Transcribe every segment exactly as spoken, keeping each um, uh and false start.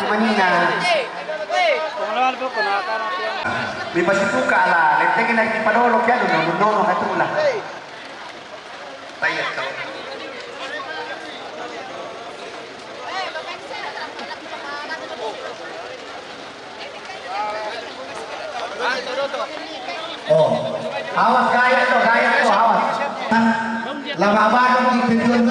Manina. Di masipuka la, lenteng lagi padolo kianu, no, no, no, katula. Tayo to. Oh, awas gaya to, gaya to, awas. Lama banget di pintu.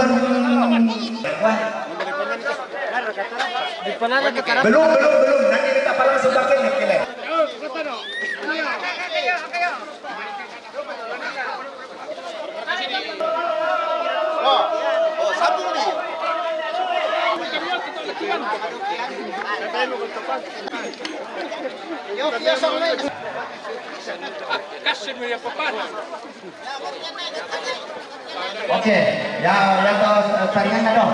Belum, belum, belum. Nanti kita palang sebagian ya, kira. Oh, oh, sambung nih. Yo, yo, sambung nih. Kasih dia papan. Oke, ya, ya, to, eh, taringan na dong.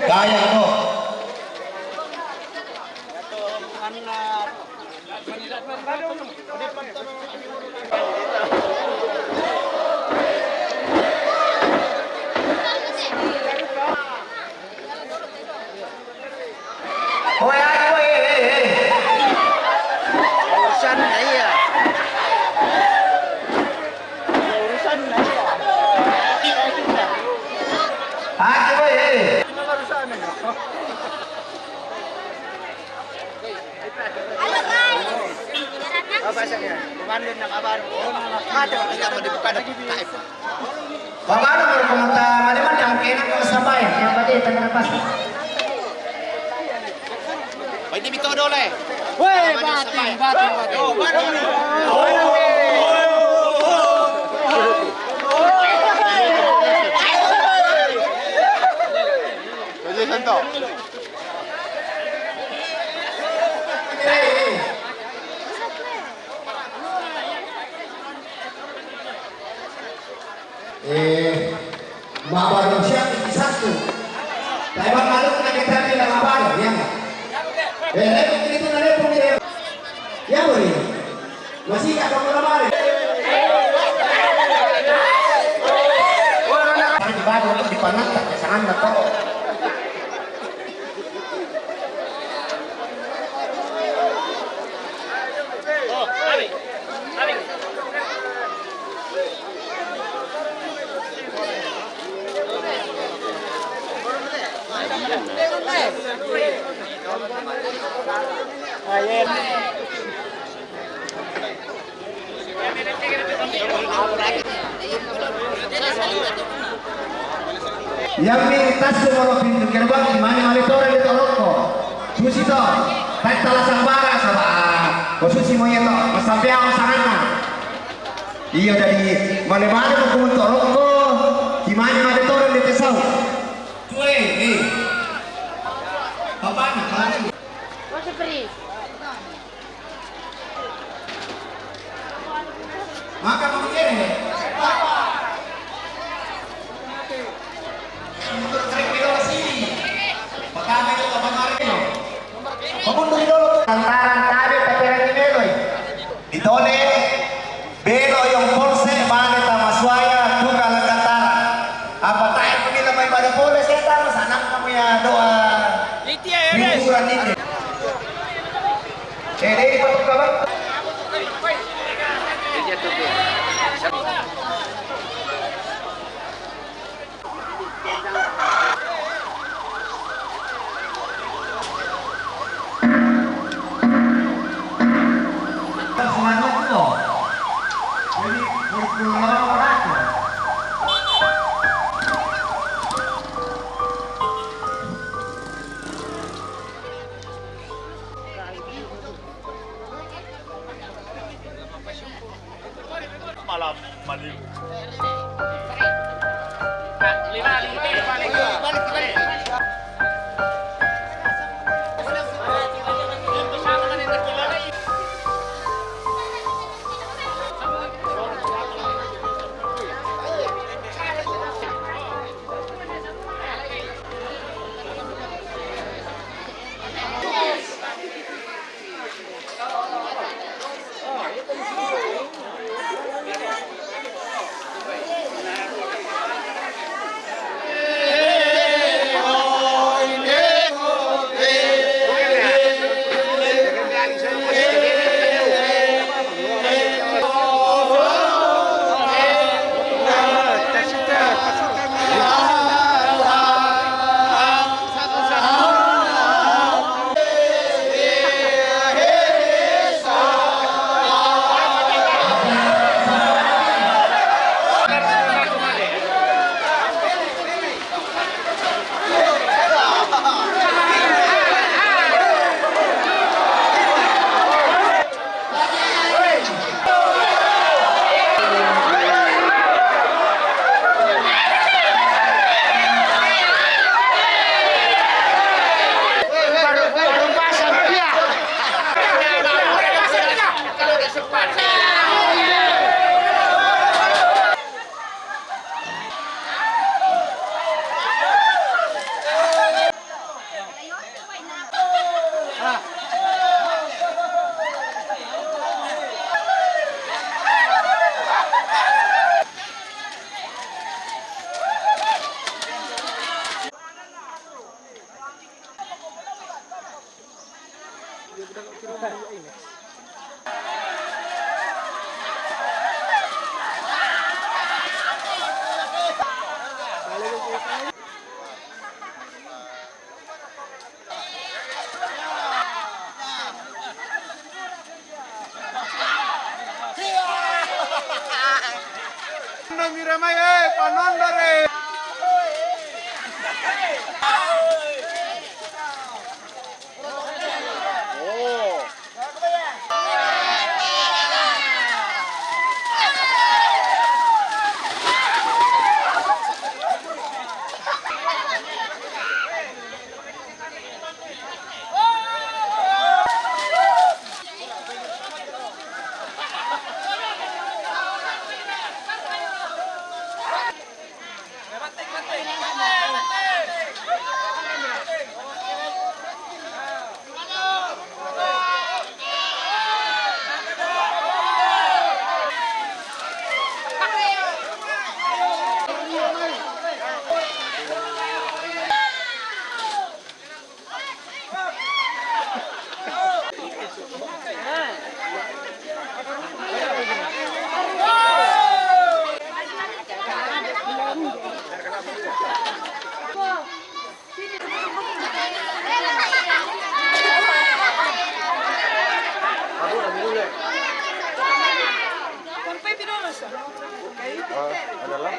Gaya to. Hoy, ay, hoy, hey, hey, hey. Urusan na iya. Urusan na iya. Ay, hoy, hey. Ano, guys? Oh, basa niya. Kumando na kabaro. Mati, mati, mati, mati. Babano mo kung ta maliman yang kena ko sabay, yang pati tanah lepas. Pwede bitaw daw, le. Weh, bating, bating, bating. Oh, bating. Pwede santo. Eh, mabado siya, satu. Taiwan malu na kita di na mabado, ya. Eh, lepo kita na lepo dia. Ya, boleh. Masih ka ko mabado. Di bado, di panata, sa anda to. Yang mi tasu molo pintu gerbang, mane male tore de toroko. Susi to, tak tala sambara saba. Ko susi mo yeto, masampeang sanganna. Iya, jadi mane-mane mo kumun toroko, di mane male tore de tesau. Tue, eh. Bapakna, kalau Maka mengkene. Untuk sering di dalam sini. Pertama itu apa kemarin? Pemunduri dulu. Lantaran tadi pacaran di Meloi. Ditone, belo yang polse, bane tama suaya, tuka lakatara. Apa tae pemila mai pada pole, saya tahu, sana kamu ya doa. Litia ya, guys. Hiburan ini. Malam maliu. Nang ira mai, eh, panonda re. Oh. Ah, adalah.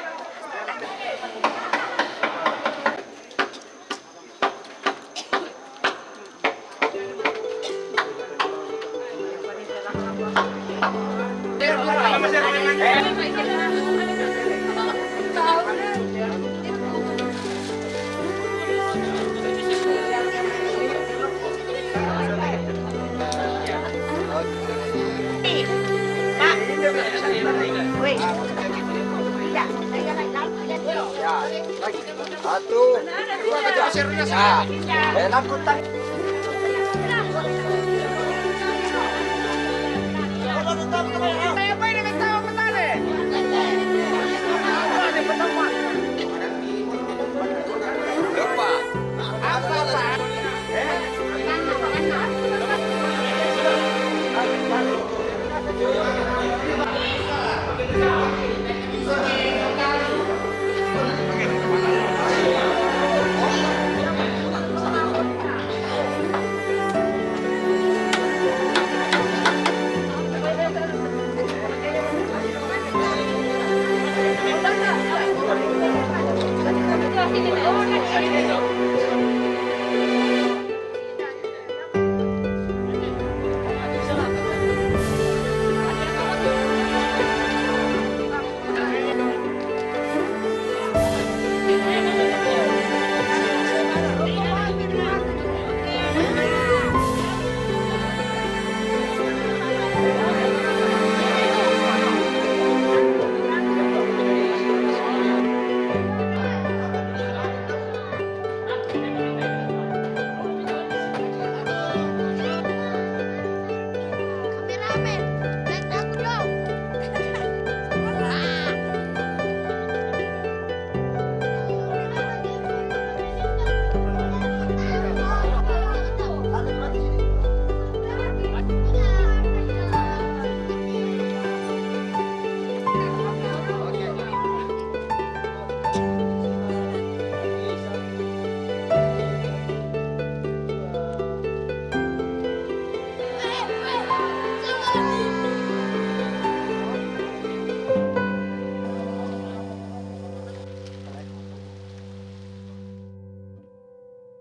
Satu, dua, tiga. Ya, enak kutang.